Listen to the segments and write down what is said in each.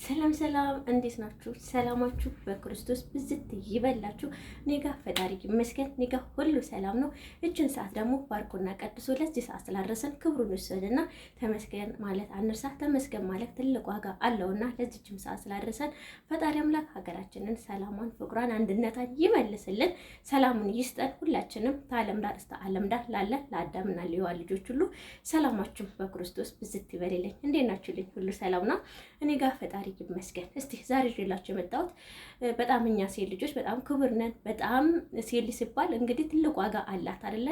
ሰላም ሰላም፣ እንዴት ናችሁ? ሰላማችሁ በክርስቶስ ብዝት ይበላችሁ። እኔ ጋ ፈጣሪ ይመስገን፣ እኔ ጋ ሁሉ ሰላም ነው። እችን ሰዓት ደግሞ ባርኮና ቀድሶ ለዚህ ሰዓት ስላደረሰን ክብሩን ይውሰድና ተመስገን ማለት አንርሳ። ተመስገን ማለት ትልቅ ዋጋ አለውና ለዚችም ሰዓት ስላደረሰን ፈጣሪ አምላክ ሀገራችንን ሰላሟን፣ ፍቅሯን፣ አንድነቷን ይመልስልን፣ ሰላሙን ይስጠን። ሁላችንም ከዓለም ዳር እስከ ዓለም ዳር ላለ ለአዳምና ለሔዋን ልጆች ሁሉ ሰላማችሁ በክርስቶስ ብዝት ይበልልኝ። እንዴት ናችሁልኝ? ሁሉ ሰላም ነው። እኔ ጋር ፈጣሪ ይመስገን። እስቲ ዛሬ ይዤላችሁ የመጣሁት በጣም እኛ ሴት ልጆች በጣም ክቡር ነን። በጣም ሴት ልጅ ሲባል እንግዲህ ትልቅ ዋጋ አላት አይደለ?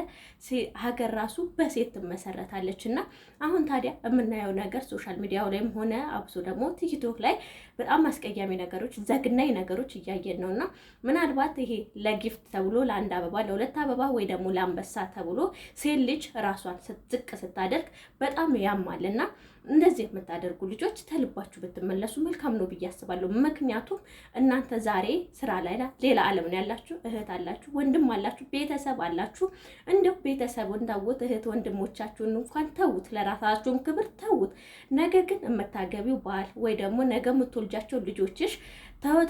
ሀገር ራሱ በሴት ትመሰረታለች። እና አሁን ታዲያ የምናየው ነገር social media ው ላይም ሆነ አብሶ ደግሞ ቲክቶክ ላይ በጣም አስቀያሚ ነገሮች፣ ዘግናኝ ነገሮች እያየን ነው። እና ምናልባት ይሄ ለ gift ተብሎ ለአንድ አበባ፣ ለሁለት አበባ ወይ ደግሞ ለአንበሳ ተብሎ ሴት ልጅ ራሷን ዝቅ ስታደርግ በጣም ያማል። እና እንደዚህ የምታደርጉ ልጆች ተልባችሁ ብትመለሱ መልካም ነው ብዬ አስባለሁ። ምክንያቱም እናንተ ዛሬ ስራ ላይ ሌላ ዓለም ነው ያላችሁ፣ እህት አላችሁ፣ ወንድም አላችሁ፣ ቤተሰብ አላችሁ። እንደው ቤተሰቡን ተውት፣ እህት ወንድሞቻችሁን እንኳን ተውት፣ ለራሳችሁም ክብር ተውት። ነገ ግን የምታገቢው ባል ወይ ደግሞ ነገ የምትወልጃቸው ልጆችሽ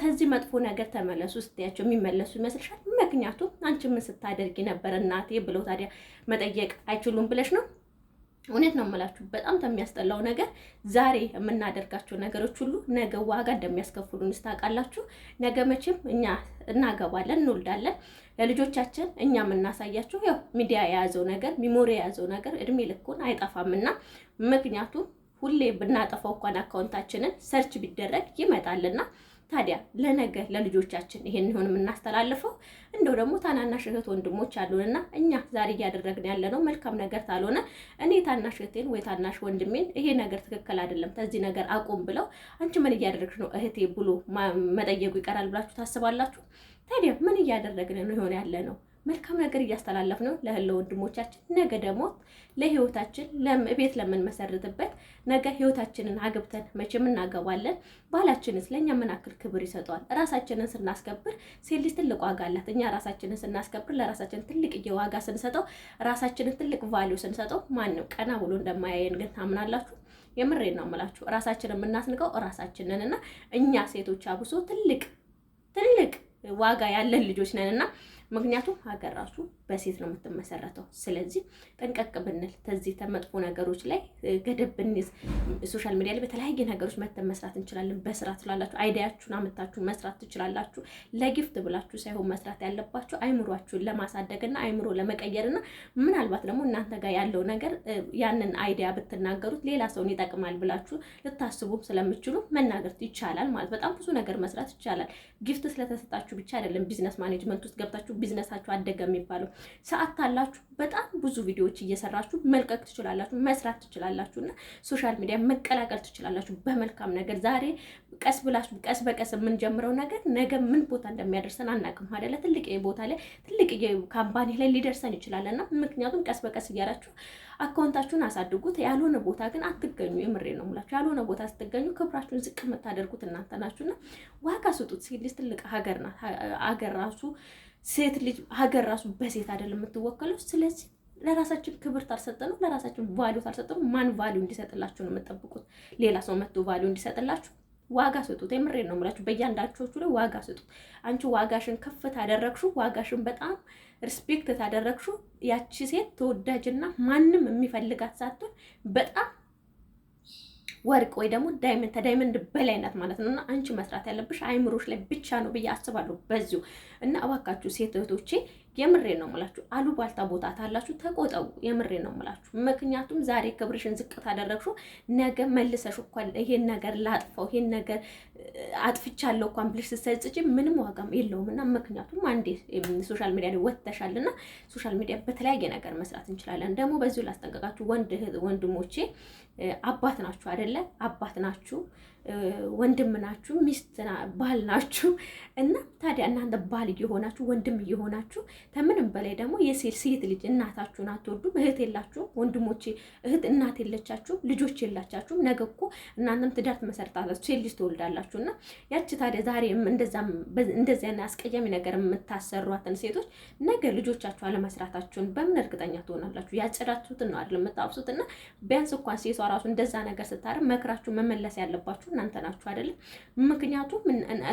ተዚህ መጥፎ ነገር ተመለሱ ስትያቸው የሚመለሱ ይመስልሻል? ምክንያቱም አንቺ ምን ስታደርጊ ነበር እናቴ ብለው ታዲያ መጠየቅ አይችሉም ብለሽ ነው። እውነት ነው የምላችሁ። በጣም ከሚያስጠላው ነገር ዛሬ የምናደርጋቸው ነገሮች ሁሉ ነገ ዋጋ እንደሚያስከፍሉን ታውቃላችሁ። ነገ መቼም እኛ እናገባለን፣ እንወልዳለን። ለልጆቻችን እኛ የምናሳያቸው ያው ሚዲያ የያዘው ነገር memory የያዘው ነገር እድሜ ልኩን አይጠፋምና ምክንያቱም ሁሌ ብናጠፋው እንኳን account ኣችንን search ቢደረግ ይመጣልና ታዲያ ለነገ ለልጆቻችን ይሄን ይሆን የምናስተላልፈው። እንደው ደግሞ ታናናሽ እህት ወንድሞች አሉንና እኛ ዛሬ እያደረግን ያለነው መልካም ነገር ታልሆነ እኔ ታናሽ እህቴን ወይ ታናሽ ወንድሜን ይሄ ነገር ትክክል አይደለም፣ ተዚህ ነገር አቁም ብለው አንቺ ምን እያደረግሽ ነው እህቴ ብሎ መጠየቁ ይቀራል ብላችሁ ታስባላችሁ? ታዲያ ምን እያደረግን ነው ይሆን ያለ ነው? መልካም ነገር እያስተላለፍ ነው ለህለ ወንድሞቻችን። ነገ ደግሞ ለህይወታችን ቤት ለምንመሰርትበት ነገ ህይወታችንን አግብተን መቼም እናገባለን። ባላችንስ ለእኛ ምን ያክል ክብር ይሰጠዋል? ራሳችንን ስናስከብር ሴት ልጅ ትልቅ ዋጋ አላት። እኛ ራሳችንን ስናስከብር ለራሳችን ትልቅ ዋጋ ስንሰጠው፣ ራሳችንን ትልቅ value ስንሰጠው ማንም ቀና ብሎ እንደማያየን ግን ታምናላችሁ? የምሬን ነው የምላችሁ። ራሳችንን የምናስንቀው ራሳችንን እና እኛ ሴቶች አብሶ ትልቅ ትልቅ ዋጋ ያለን ልጆች ነን እና ምክንያቱም ሀገር ራሱ በሴት ነው የምትመሰረተው። ስለዚህ ጠንቀቅ ብንል ከዚህ ተመጥፎ ነገሮች ላይ ገደብ ብንይዝ social media ላይ በተለያየ ነገሮች መተን መስራት እንችላለን። በስራ ትችላላችሁ። idea ኣችሁን አምታችሁ መስራት ትችላላችሁ። ለ gift ብላችሁ ሳይሆን መስራት ያለባችሁ አይምሯችሁን ለማሳደግና አይምሮ ለመቀየርና ምናልባት ደግሞ እናንተ ጋር ያለው ነገር ያንን idea ብትናገሩት ሌላ ሰውን ይጠቅማል ብላችሁ ልታስቡም ስለምችሉ መናገር ይቻላል ማለት በጣም ብዙ ነገር መስራት ይቻላል። gift ስለተሰጣችሁ ብቻ አይደለም business management ውስጥ ገብታችሁ ቢዝነሳችሁ አደገ የሚባለው። ሰዓት ታላችሁ በጣም ብዙ ቪዲዮዎች እየሰራችሁ መልቀቅ ትችላላችሁ፣ መስራት ትችላላችሁ እና social media መቀላቀል ትችላላችሁ በመልካም ነገር። ዛሬ ቀስ ብላችሁ ቀስ በቀስ የምንጀምረው ነገር ነገ ምን ቦታ እንደሚያደርሰን አናውቅም አይደለ? ትልቅ ቦታ ላይ ትልቅ company ላይ ሊደርሰን ይችላል እና ምክንያቱም ቀስ በቀስ እያላችሁ account ኣችሁን አሳድጉት። ያልሆነ ቦታ ግን አትገኙ። የምሬ ነው የምላችሁ። ያልሆነ ቦታ ስትገኙ ክብራችሁን ዝቅ የምታደርጉት እናንተ ናችሁና ዋጋ ስጡት። ሴት ልጅ ትልቅ ሀገር ናት። ሀገር ራሱ ሴት ልጅ ሀገር ራሱ በሴት አይደለም የምትወከለው። ስለዚህ ለራሳችን ክብር ታልሰጠነው፣ ለራሳችን value ታልሰጠነው፣ ማን value እንዲሰጥላችሁ ነው የምጠብቁት? ሌላ ሰው መጥቶ value እንዲሰጥላችሁ? ዋጋ ስጡት። የምሬን ነው የምላችሁ። በእያንዳንዶቹ ላይ ዋጋ ስጡት። አንቺ ዋጋሽን ከፍ ታደረግሹ፣ ዋጋሽን በጣም respect ታደረግሹ፣ ያቺ ሴት ተወዳጅና ማንም የሚፈልጋት ሳትሆን በጣም ወርቅ ወይ ደግሞ diamond ከ diamond በላይ ናት ማለት ነው። እና አንቺ መስራት ያለብሽ አይምሮሽ ላይ ብቻ ነው ብዬ አስባለሁ በዚሁ። እና እባካችሁ ሴት እህቶቼ የምሬ ነው የምላችሁ፣ አሉባልታ ቦታ ታላችሁ ተቆጠቡ። የምሬ ነው የምላችሁ። ምክንያቱም ዛሬ ክብርሽን ዝቅ ታደረግሽው ነገ መልሰሽ እንኳን ይሄን ነገር ላጥፋው ይሄን ነገር አጥፍቻለሁ እንኳን ብለሽ ስትጸጽጪ ምንም ዋጋም የለውም። እና ምክንያቱም አንዴ social media ላይ ወጥተሻልና social media በተለያየ ነገር መስራት እንችላለን። ደግሞ በዚሁ ላስጠንቀቃችሁ ወንድ ወንድሞቼ፣ አባት ናችሁ አይደለ? አባት ናችሁ፣ ወንድም ናችሁ፣ ሚስት ባል ናችሁ። እና ታዲያ እናንተ ባል እየሆናችሁ ወንድም እየሆናችሁ ከምንም በላይ ደግሞ የሴት ሴት ልጅ እናታችሁን አትወዱም፣ እህት የላችሁም፣ ወንድሞቼ እህት እናት የለቻችሁም፣ ልጆች የላቻችሁም። ነገ እኮ እናንተም ትዳር ትመሰርታላችሁ፣ ሴት ልጅ ትወልዳላችሁ። እና ያቺ ታዲያ ዛሬ እንደዚያ አስቀያሚ ነገር የምታሰሯትን ሴቶች ነገ ልጆቻችሁ አለመስራታችሁን በምን እርግጠኛ ትሆናላችሁ? ያጨዳችሁትን ነው አይደል የምታብሱት? እና ቢያንስ እንኳን ሴቷ ራሱ እንደዛ ነገር ስታደርግ መክራችሁ መመለስ ያለባችሁ እናንተ ናችሁ አይደለም? ምክንያቱም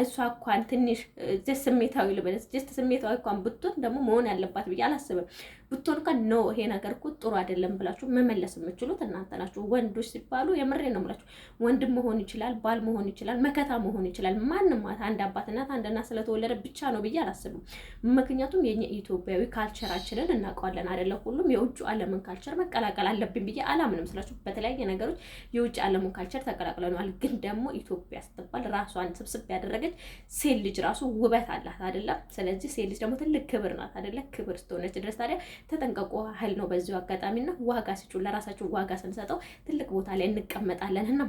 እሷ እንኳን ትንሽ just ስሜታዊ ልበለስ፣ just ስሜታዊ እንኳን ብትሆን ደግሞ መሆን ያለባት ብዬ አላስብም። ብትሆን እንኳን no፣ ይሄ ነገር እኮ ጥሩ አይደለም ብላችሁ መመለስ የምችሉት እናንተ ናችሁ። ወንዶች ሲባሉ የምሬ ነው የምላችሁ። ወንድም መሆን ይችላል፣ ባል መሆን ይችላል፣ መከታ መሆን ይችላል። ማንም አንድ አባት እናት አንድ እናት ስለተወለደ ብቻ ነው ብዬ አላስብም። ምክንያቱም የኛ ኢትዮጵያዊ culture ኣችንን እናውቀዋለን አይደለ? ሁሉም የውጭ ዓለምን culture መቀላቀል አለብን ብዬ አላምንም ስላችሁ በተለያየ ነገሮች የውጭ ዓለሙን culture ተቀላቅለነዋል። ግን ደግሞ ኢትዮጵያ ስትባል ራሷን ስብስብ ያደረገች ሴት ልጅ ራሱ ውበት አላት አይደለም? ስለዚህ ሴት ልጅ ደግሞ ትልቅ ክብር ናት አይደለ? ክብር ስትሆነች ድረስ ታዲያ ተጠንቀቁ ያህል ነው። በዚሁ አጋጣሚና ዋጋ ስጩ፣ ለራሳችሁ ዋጋ ስንሰጠው ትልቅ ቦታ ላይ እንቀመጣለን እና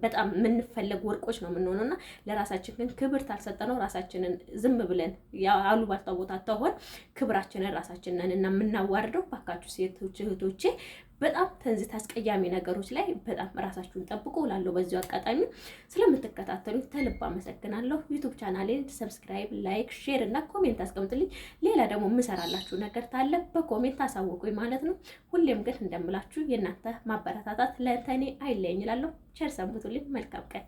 በጣም የምንፈለግ ወርቆች ነው የምንሆነው። እና ለራሳችን ግን ክብር ታልሰጠነው ራሳችንን ዝም ብለን አሉባልታ ቦታ ተሆን ክብራችንን ራሳችንን እና የምናዋርደው። ባካችሁ ሴቶች እህቶቼ፣ በጣም ተንዝት አስቀያሚ ነገሮች ላይ በጣም ራሳችሁን ጠብቁ እላለሁ። በዚሁ አጋጣሚ ስለምትከታተሉኝ ከልብ አመሰግናለሁ። YouTube channel ኤን subscribe፣ like፣ share እና comment አስቀምጡልኝ። ሌላ ደግሞ የምሰራላችሁ ነገር ካለ በ comment አሳውቁኝ ማለት ነው። ሁሌም ግን እንደምላችሁ የእናንተ ማበረታታት ለእኔ አይለየኝ እላለሁ። ቸር ሰንብቱልኝ። መልካም ቀን።